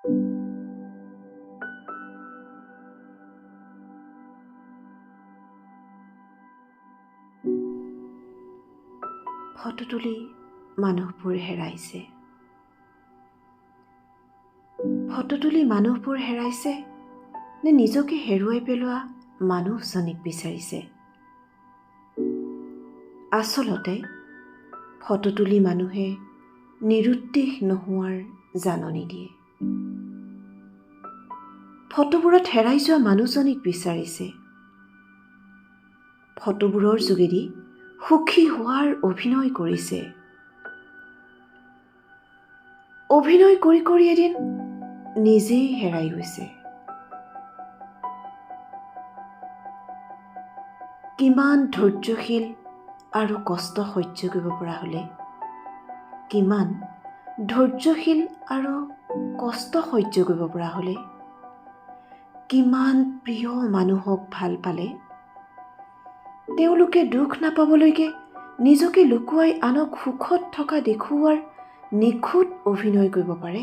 Photo তুলি মানুহবোৰ হেৰাইছে, ফটো তুলি মানুহবোৰ হেৰাইছে নে নিজকে হেৰুৱাই পেলোৱা মানুহজনীক বিচাৰিছে? আচলতে ফটো তুলি মানুহে নিৰুদ্দেশ নোহোৱাৰ জাননী দিয়ে। ফটোবোৰত হেৰাই যোৱা মানুহজনীক বিচাৰিছে। ফটোবোৰৰ যোগেদি সুখী হোৱাৰ অভিনয় কৰিছে। অভিনয় কৰি কৰি এদিন নিজেই হেৰাই গৈছে। কিমান ধৈৰ্যশীল আৰু কষ্ট সহ্য কৰিব পৰা হ'লে, কিমান ধৈৰ্যশীল আৰু কষ্ট সহ্য কৰিব পৰা হ'লে, কিমান প্ৰিয় মানুহক ভাল পালে তেওঁলোকে দুখ নাপাবলৈকে নিজকে লুকুৱাই আনক সুখত থকা দেখুওৱাৰ নিখুঁত অভিনয় কৰিব পাৰে,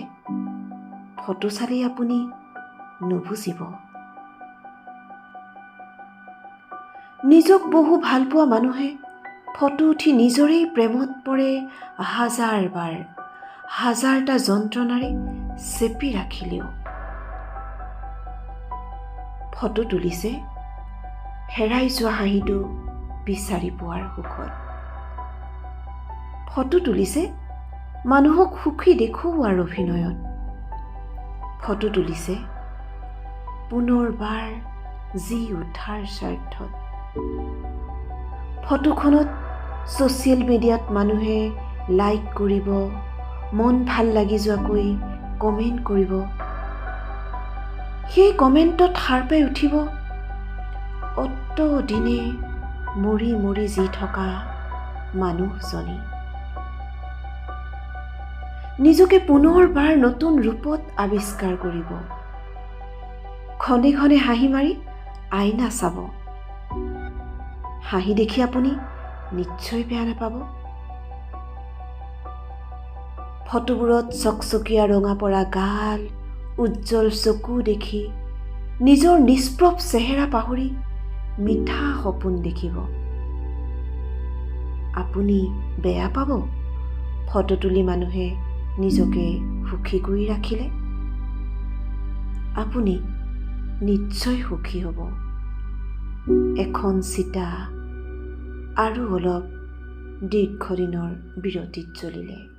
ফটো চালেই আপুনি নুবুজিব। নিজক বহু ভালপোৱা মানুহে ফটো উঠি নিজৰেই প্ৰেমত পৰে হাজাৰবাৰ, হাজাৰটা যন্ত্ৰণাৰে চেপি ৰাখিলেও। ফটো তুলিছে হেৰাই যোৱা হাঁহিটো বিচাৰি পোৱাৰ সুখত। ফটো তুলিছে মানুহক সুখী দেখুওৱাৰ অভিনয়ত। ফটো তুলিছে পুনৰবাৰ জি উঠাৰ স্বাৰ্থত। ফটোখনত ছ'চিয়েল মিডিয়াত মানুহে লাইক কৰিব, মন ভাল লাগি যোৱাকৈ কমেণ্ট কৰিব। সেই কমেণ্টত সাৰ পাই উঠিব অত দিনে মৰি মৰি যি থকা মানুহজনী। নিজকে পুনৰবাৰ নতুন ৰূপত আৱিষ্কাৰ কৰিব। ক্ষণে ক্ষণে হাঁহি মাৰি আইনা চাব। হাঁহি দেখি আপুনি নিশ্চয় বেয়া নাপাব। ফটোবোৰত চকচকীয়া ৰঙা পৰা গাল, উজ্জ্বল চকু দেখি নিজৰ নিষ্প্ৰভ চেহেৰা পাহৰি মিঠা সপোন দেখিব। আপুনি বেয়া পাব ফটো তুলি মানুহে নিজকে সুখী কৰি ৰাখিলে? আপুনি নিশ্চয় সুখী হ'ব। এখন চিতা আৰু অলপ দীৰ্ঘদিনৰ বিৰতিত জ্বলিলে।